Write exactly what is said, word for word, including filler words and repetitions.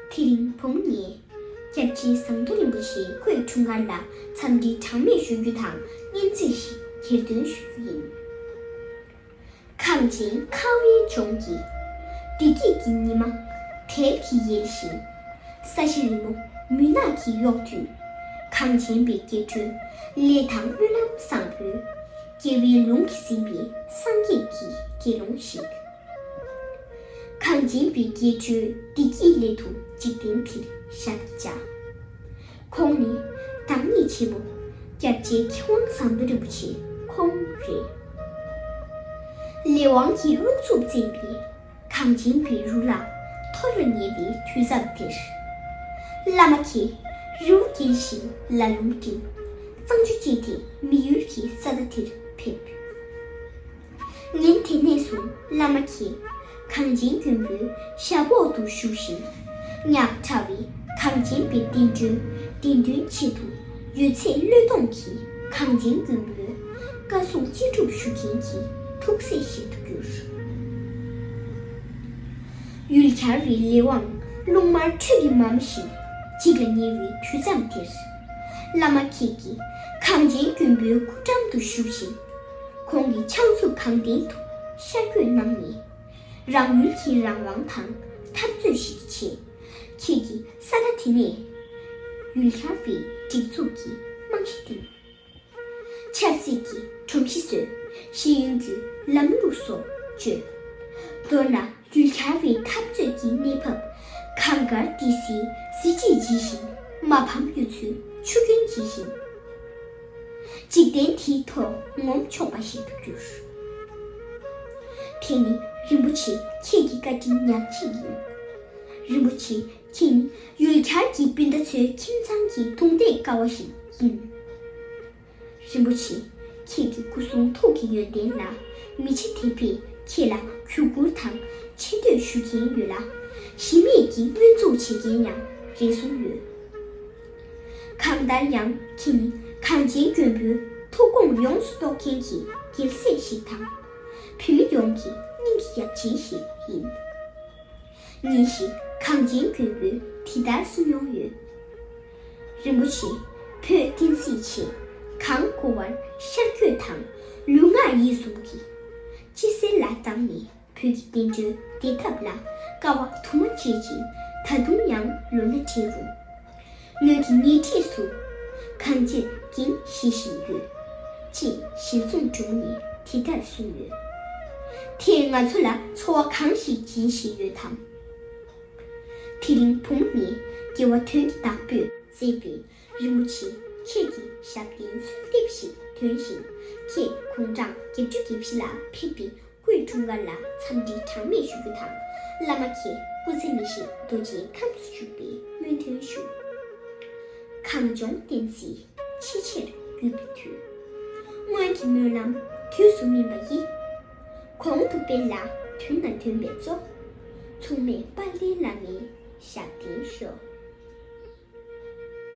དེ་རིང་བུ་མོ་ངས་སྐྱབས་རྗེ་ཟམ་གདོང་རིན་པོ་ཆེའི་སྐུའི་འཁྲུངས་སྐར་ལ་འཚམས་འདྲི་གྲངས་མེད་ཞུ་རྒྱུ་དང་སྙན་ཚིག་ཞིག་གྱེར་འདོན་ཞུ་རྒྱུ་ཡིན། གངས་ཅན་ཁ་བའི་ལྗོངས་ཀྱི་བདེ་སྐྱིད་ཀྱི་ཉི་མ་དལ་གྱིས་ཡལ་ཞིང་། ས་གཞི་རིལ་མོ་མུན་ནག་གིས་གཡོགས་དུས། གངས་ཅན་པའི་སྐྱེ་འགྲོའི་ལས་དང་སྨོན་ལམ་བཟང་པོའི་སྐྱེ་བའི་ལུང་གིས་ཟིན་པའི་སངས་རྒྱས་ཀྱི་དགེ་སློང་ཞིག། གངས་ཅན་པའི་སྐྱེ་འགྲོའི་བདེ་སྐྱིད་སླད་དུ་འཇིག་རྟེན་འདིར་ཞབས་ཀྱིས་བཅགས། ཁོང་ནི་བདག་ཉིད་ཆེན་པོ་སྐྱབས་རྗེ་མཁས་དབང་ཟམ་གདོང་རིན་པོ་ཆེ་ཁོང་རེད། ལས་དབང་གི་རླུང་འཚུབ་བཙན་པས་གངས་ཅན་པའི་རུ་ལ་འཐོར་ཉེ་བའི་དུས་མཚམས་དེར། བླ་མ་ཁྱེད་རི་བོ་བརྒལ་ཞིང་ལ་ལུང་འགྲིམ། གཙང་ཆུ་བཅད་དེ་མི་ཡུལ་གྱི་ས་མཐའ་དེར་ཕེབས། ཉིན་དེ་ནས་བཟུང་བླ་མ་ཁྱེད་གངས་ཅན་མགོན་པོའི་ཞབས་འོག་ཏུ་བཞུགས་ཤིང་། ཉག་ཕྲ་བའི་གངས་ཅན་པའི་བསྟན་འགྲོའི་བདེན་དོན་ཆེད་དུ་ཡོད་ཚད་བློས་གཏོང་གིས་གངས་ཅན་མགོན་པོའི་བཀའ་གསུང་ཅི་སྒྲུབ་ཞུ་མཁན་གྱི་ཐུགས་སྲས་ཤིག་ཏུ་གྱུར། ཡུལ་གྱར་བའི་ལས་དབང་རླུང་དམར་ཁྲོད་ཀྱི་མ་མོ་བཞིན་འཇིག་ལ་ཉེ་བའི་དུས་མཚམས་དེར། བླ་མ་ཁྱེད་ཀྱིས་གངས་ཅན་མགོན་པོའི་སྐུ་འགྲམ་དུ་བཞུགས་ཤིང་། ཁོང་གི་ཕྱག་མཛུབ་གང་བསྟན་དུ་ཤར་བསྐྱོད་གནང་ནས། རང་ཡུལ་གྱི་རང་དབང་དང་འཐབ་རྩོད་ཞིག་གི་ཆེད། ཁྱེད་ཀྱིས་ས་མཐའ་དེ་ནས་ཡུལ་གྱར་བའི་སྒྲིག་འཛུགས་ཀྱི་རྨང་གཞི་བཏིང་། ཆབ་སྲིད་ཀྱི་སྒྲོམ་གཞི་བཟོས། ཤེས་ཡོན་གྱི་ལམ་ལུགས་སོགས་བཅོས། མདོར་ན་ཡུལ་གྱར་བའི་འཐབ་རྩོད་ཀྱི་གནས་བབ་གངས་དཀར་ཏི་སེའི་གཟི་བརྗིད་ཇི་བཞིན། མ་ཕམ་གཡུ་མཚོའི་ཆུ་རྒྱུན་ཇི་བཞིན། འཇིག་རྟེན་འདིའི་ཐོག་ངོམ་ཆོག་པ་ཞིག་ཏུ་གྱུར། དེ་ནི་རིན་པོ་ཆེ་ཁྱེད་ཀྱི་བཀའ་དྲིན་ཉག་གཅིག་ཡིན། རིན་པོ་ཆེ་ཁྱེད་ནི་ཡུལ་གྱར་གྱི་སྤུན་ཟླ་ཚོའི་ཁྱིམ་ཚང་གི་གདུང་འདེགས་ཀ་བ་ཞིག་ཡིན། རིན་པོ་ཆེ་ཁྱེད་ཀྱི་སྐུ་གསུང་ཐུགས་ཀྱི་ཡོན་ཏན་ལ་མི་ཕྱེད་དད་པས་ཁྱེད་ལ་གུས་བཀུར་དང་ཆེ་བསྟོད་ཞུ་མཁན་ཡོད་ལ། གཞི་མེད་ཀྱི་སྐྱོན་འཛུགས་བྱེད་མཁན་ཡང་རེ་ཟུང་ཡོད། གང་ལྟར་ཡང་ཁྱེད་ནི་གངས་ཅན་མགོན་པོའི་ཐུགས་དགོངས་ཡོངས་སུ་རྟོགས་མཁན་གྱི་རྒྱལ་སྲས་ཤིག་དང་། བོད་མི་ཡོངས་ཀྱི་སྙིང་གི་ཡབ་ཆེན་ཞིག་ཡིན། ཉིན་ཞིག་གངས་ཅན་མགོན་པོས་འདི་ལྟར་གསུངས་མྱོང་ཡོད། རིན་པོ་ཆེ། བོད་བསྟན་སྲིད་ཆེད་གང་དགོས་པར་ཤར་བསྐྱོད་དང་ལུས་ངག་ཡིད་གསུམ་གྱིས་ཅི་གསལ་ལ་བཏང་ནས། བོད་ཀྱི་བསྟན་འགྲོའི་བདེ་ཐབས་ལ་དཀའ་བ་དུ་མ་སྤྱད་ཅིང་། ད་དུང་ཡང་ལོ་ན་བགྲེས་རུང་ངོས་ཀྱི་ཉེ་འཁྲིས་སུ་གང་ཅིར་འགན་བཞེས་བཞིན་ཡོད། ཅེས་ཞལ་འཛུམ་བསྒྲོན་ནས་དེ་ལྟར་གསུངས་ཡོད། དེས་ང་ཚོ་ལ་ཚོར་བ་གང་ཞིག་སྦྱིན་བཞིན་ཡོད་དམ། དེ་རིང་བུ་མོ་ནས་དགེ་བ་དོན་གྱི་བདག་པོས་མཛད་པའི་རིན་པོ་ཆེ་ཁྱེད་ཀྱི་ཞབས་བརྟན་གསོལ་འདེབས་ཤིག་འདོན་ཞིང་། ཁྱེད་དགུང་གྲངས་བརྒྱད་ཅུ་གྱ་བཞི་ལ་ཕེབས་ཏེ། སྐུའི་འཁྲུངས་སྐར་ལ་འཚམས་འདྲི་གྲངས་མེད་ཞུ་རྒྱུ་དང་། བླ་མ་ཁྱེད་སྐུ་ཚེ་མི་ཤིགས་རྡོ་རྗེའི་ཁམས་སུ་བཞུགས་པའི་སྨོན་འདུན་ཞུ། གངས་ལྗོངས་བསྟན་སྲིད་ཆེས་ཆེར་གུས་པའི་མཐུས། སྔོན་གྱི་སྨོན་ལམ་དུས་སུ་སྨིན་པ་ཡིས། གོང་དུ་སྤེལ་ལ་དོན་དང་ལྡན་པའི་གཙོ། མཚུངས་མེད་དཔལ་ལྡན་བླ་མའི་ཞབས་བརྟན་ཤོག།